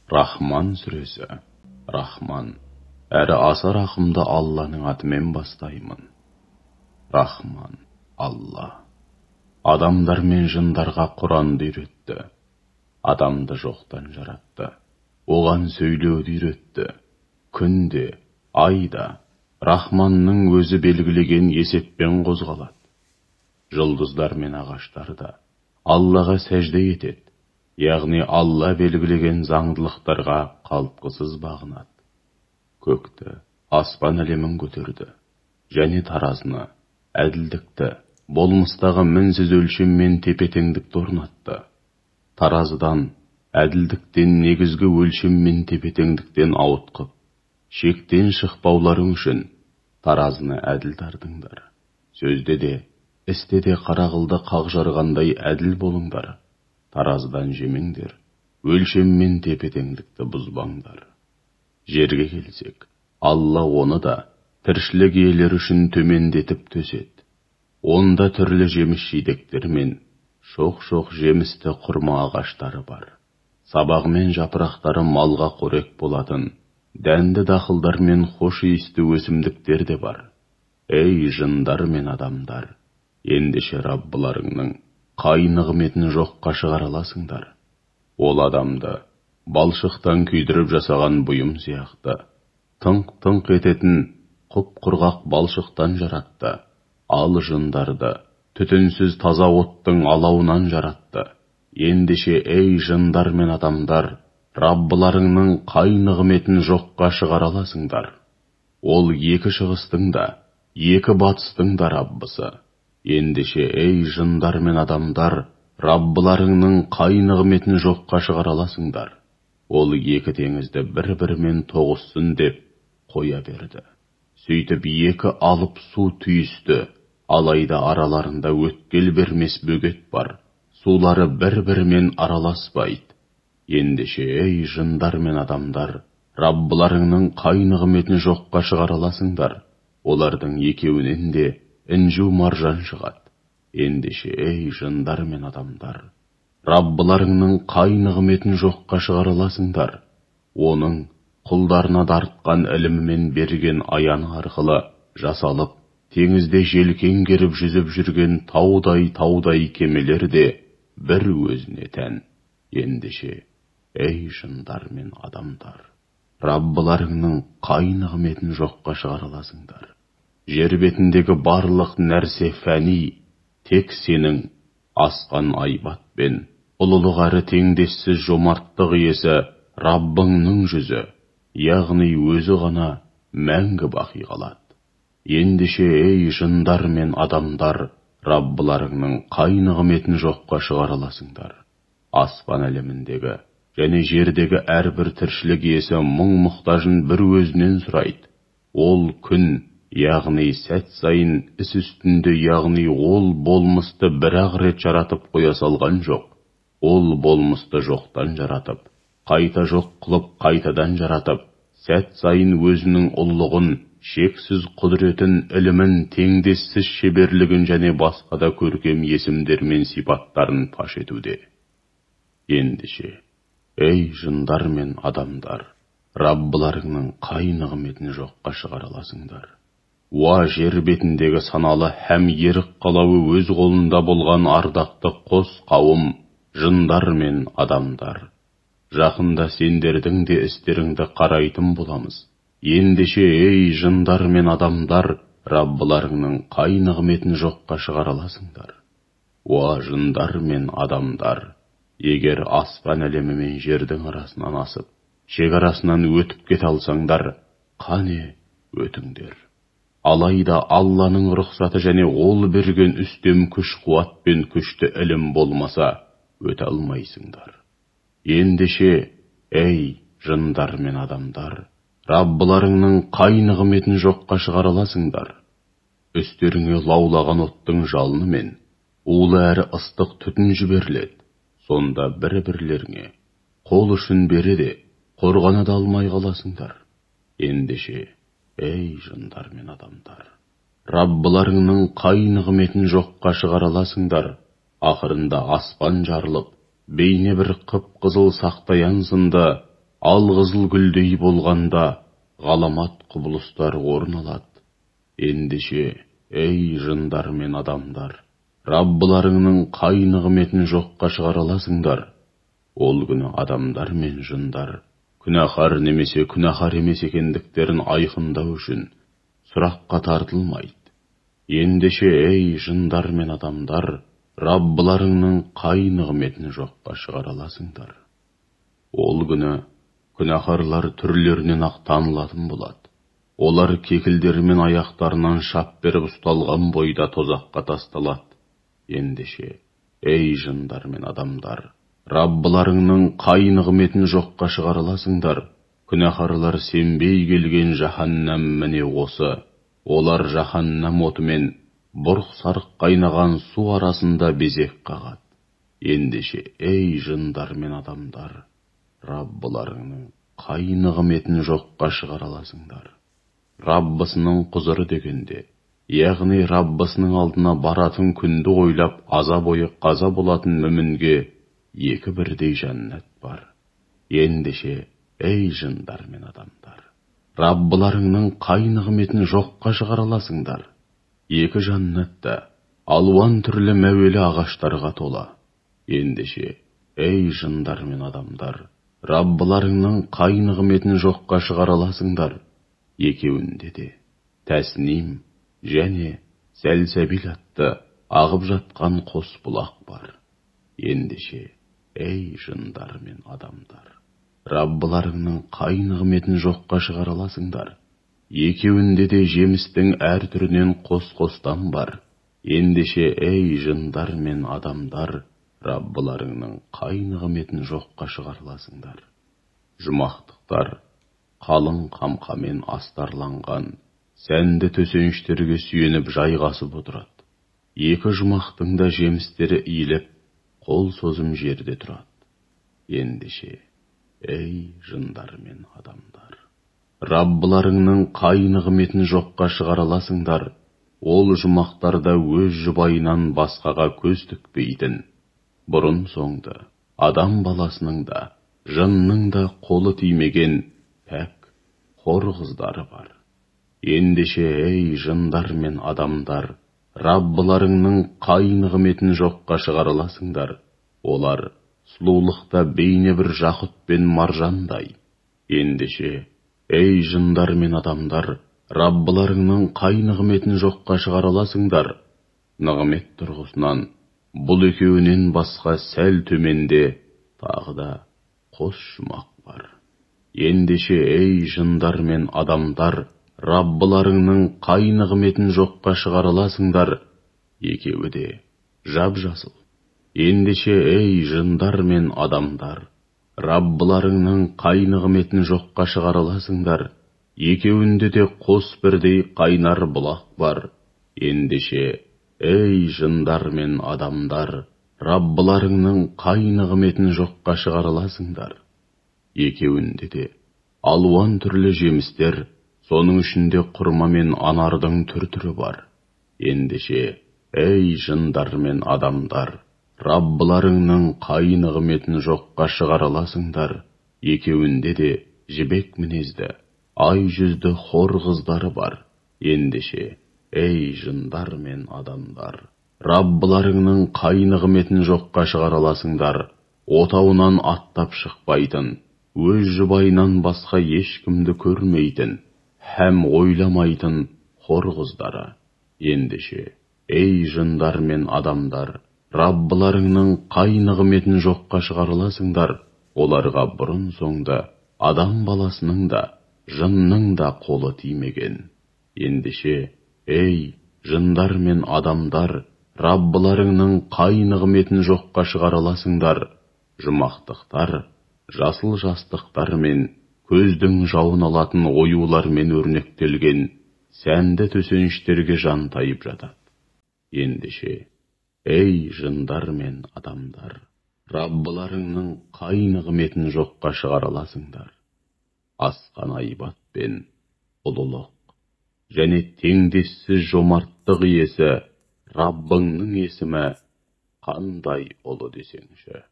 Рахман сүресі. Рахман, әрі аса рахымды Алланың атымен бастаймын. Рахман, Алла. Адамдар мен жындарға Құранды үйретті. Адамды жоқтан жаратты. Оған сөйлеуді үйретті. Күн де, ай да Рахманның өзі белгілеген есеппен қозғалады. Жұлдыздар мен ағаштар да Аллаға сәжде етеді. Яғни Алла белгілеген заңдылықтарға қалтқысыз бағынады. Көкті, аспан әлемін көтерді, және таразыны, әділдікті, болмыстағы мінсіз өлшем мен тепе-теңдікті орнатты. Таразыдан, әділдіктен, негізгі өлшем мен тепе-теңдіктен ауытқып, шектен шықпауларың үшін таразыны әділ тартыңдар. Сөзде де, істе де қара қылды қақ жарғандай әділ болыңдар. Таразыдан жемеңдер, өлшем мен тепе-теңдікті бұзбаңдар. Жерге келсек, Алла оны да тіршілік иелері үшін төмендетіп төседі. Онда түрлі жеміс-жидектер мен шоқ-шоқ жемісті құрма ағаштары бар. Сабағы мен жапырақтары малға қорек болатын, дәнді дақылдар мен хош иісті өсімдіктер де бар. Ей, жындар мен адамдар, ендеше Раббыларыңның қай нығметін жоққа шығара аласыңдар? Ол адамды балшықтан күйдіріп жасаған бұйым сияқты, тыңқ-тыңқ ететін құп-құрғақ балшықтан жаратты. Ал жындарды түтінсіз таза оттың алауынан жаратты. Ендеше, ей, жындар мен адамдар, Раббыларыңның қай нығметін жоққа шығара аласыңдар? Ол екі шығыстың да, екі батыстың да Раббысы. Ендеше, ей, жындар мен адамдар, Раббыларыңның қай нығметін жоққа шығара аласыңдар? Ол екі теңізді бір-бірімен тоғыссын деп қоя берді. Сөйтіп екі алып су түйісті, алайда араларында өткел бермес бөгет бар, сулары бір-бірімен араласпайды. Ендеше, ей, жындар мен адамдар, Раббыларыңның қай нығметін жоққа шығара аласыңдар? Олардың екеуінен де інжу маржан шығады. Ендеше, ей, жындар мен адамдар, Раббыларыңның қай нығметін жоққа шығара аласыңдар? Оның құлдарына дарытқан ілімімен берген аяны арқылы жасалып, теңізде желкен керіп жүзіп жүрген таудай-таудай кемелер де бір өзіне тән. Ендеше, ей, жындар мен адамдар, Раббыларыңның қай нығметін жоққа шығара аласыңдар? Жер бетіндегі барлық нәрсе фәни, тек сенің асқан айбат пен ұлылық әрі теңдессіз жомарттық иесі Раббыңның жүзі, яғни өзі ғана мәңгі бақи қалады. Ендеше, ей, жындар мен адамдар, Раббыларыңның қай нығметін жоққа шығара аласыңдар? Аспан әлеміндегі және жердегі әрбір тіршілік иесі мұң мұқтажын бір өзінен сұрайды. Ол күн, яғни сәт сайын іс үстінде, яғни ол болмысты бір-ақ рет жаратып қоя салған жоқ. Ол болмысты жоқтан жаратып, қайта жоқ қылып қайтадан жаратып, сәт сайын өзінің ұлылығын, шексіз құдіретін, ілімін, теңдессіз шеберлігін және басқа да көркем есімдер мен сипаттарын паш етуде. Ендеше, ей, жындар мен адамдар, Раббыларыңның қай нығметін жоққа шығара аласыңдар? Уа, жер бетіндегі саналы һәм ерік қалауы өз қолында болған ардақты қос қауым, жындар мен адамдар, жақында сендердің де істеріңді қарайтын боламыз. Ендеше, ей, жындар мен адамдар, Раббыларыңның қай нығметін жоққа шығара аласыңдар? Уа, жындар мен адамдар, егер аспан әлемі мен жердің арасынан асып, шекарасынан өтіп кете алсаңдар, қане өтіңдер. Алайда Алланың рұқсаты және ол берген үстем күш қуат пен күшті ілім болмаса, өте алмайсыңдар. Ендеше, ей, жындар мен адамдар, Раббыларыңның қай нығметін жоққа шығара аласыңдар? Үстеріңе лаулаған оттың жалынымен улы әрі ыстық түтін жіберіледі. Сонда бір-бірлеріңе қол ұшын бере де, қорғана да алмай қаласыңдар. Ендеше, ей, жындар мен адамдар, Раббыларыңның қай нығметін жоққа шығара аласыңдар? Ақырында аспан жарылып, бейне бір қып-қызыл сақтаян сынды Алғызыл гүлдей болғанда ғаламат құбылыстар орын алады. Ендеше, ей жындар мен адамдар, Раббыларыңның қай нығметін жоққа шығара аласыңдар? Ол күні адамдар мен жындар күнәһар немесе күнәһар емес екендіктерін айқындау үшін сұраққа тартылмайды. Ендеше, ей жындар мен адамдар, Раббыларыңның қай нығметін жоққа шығара аласыңдар? Ол күні күнәһарлар түрлерінен-ақ танылатын болады. Олар кекілдері мен аяқтарынан шап беріп ұсталған бойда тозаққа тасталады. Ендеше, ей жындар мен адамдар, Раббыларыңның қай нығметін жоққа шығара аласыңдар? Күнәһарлар сенбей келген жаһаннам міне осы. Олар жаһаннам отымен бұрқ-сарқ қайнаған су арасында безек қағады. Ендеше, ей жындар мен адамдар, Раббыларыңның қай нығметін жоққа шығара аласыңдар? Раббысының құзыры дегенде, яғни Раббысының алдына баратын күнді ойлап аза бойы қаза болатын мүмінге екі бірдей жәннат бар. Ендеше, ей жындар мен адамдар, Раббыларыңның қай нығметін жоққа шығара аласыңдар? Екі жәннат та алуан түрлі мәуелі ағаштарға тола. Ендеше, ей жындар мен адамдар, Раббыларыңның қай нығметін жоққа шығара аласыңдар? Екеуінде де Тәсним және Сәлсәбил атты ағып жатқан қос бұлақ бар. Ендеше, ей жындар мен адамдар, Раббыларыңның қай нығметін жоққа шығара аласыңдар? Екеуінде де жемістің әр түрінен қос-қостан бар. Ендеше, ей жындар мен адамдар, Раббыларыңның қай нығметін жоққа шығара аласыңдар? Жұмақтықтар қалың қамқамен астарланған сәнді төсеніштерге сүйеніп жайғасып отырады. Екі жұмақтың да жемістері иіліп, қол созым жерде тұрады. Ендеше, ей жындар мен адамдар, Раббыларыңның қай нығметін жоққа шығара аласыңдар? Ол жұмақтарда өз жұбайынан басқаға көз тікпейтін, бұрын соңды адам баласының да, жынның да қолы тимеген пәк хор қыздары бар. Ендеше, ей жындар мен адамдар, Раббыларыңның қай нығметін жоққа шығара аласыңдар? Олар сұлулықта бейне бір жақұт пен маржандай. Ендеше, ей жындар мен адамдар, Раббыларыңның қай нығметін жоққа шығара аласыңдар? Нығмет тұрғысынан бұл екеуінен басқа сәл төменде тағы да қос жұмақ бар. Ендеше, ей жындар мен адамдар, Раббыларыңның қай нығметін жоққа шығара аласыңдар? Екеуі де жап-жасыл. Ендеше, ей жындар мен адамдар, Раббыларыңның қай нығметін жоққа шығара аласыңдар? Екеуінде де қос бірдей қайнар бұлақ бар. Ендеше, ей жындар мен адамдар, Раббыларыңның қай нығметін жоққа шығара аласыңдар? Екеуінде де алуан түрлі жемістер, соның ішінде құрма мен анардың түр-түрі бар. Ендеше, ей жындар мен адамдар, Раббыларыңның қай нығметін жоққа шығара аласыңдар? Екеуінде де жібек мінезді, ай жүзді хор қыздары бар. Ендеше, ей жындар мен адамдар, Раббыларыңның қай нығметін жоққа шығара аласыңдар? Отауынан аттап шықпайтын, өз жұбайынан басқа ешкімді көрмейтін, һәм ойламайтын хор қыздары. Ендеше, ей жындар мен адамдар, Раббыларыңның қай нығметін жоққа шығара аласыңдар? Оларға бұрын соңды адам баласының да, жынның да қолы тимеген. Ендеше, ей жындар мен адамдар, Раббыларыңның қай нығметін жоққа шығара аласыңдар? Жұмақтықтар жасыл жастықтар мен көздің жауын алатын оюлармен өрнектелген сәнді төсеніштерге жантайып жатады. Ендеше, ей жындар мен адамдар, Раббыларыңның қай нығметін жоққа шығара аласыңдар? Асқан айбат пен ұлылық және теңдессіз жомарттық иесі Раббыңның есімі қандай ұлы десеңші.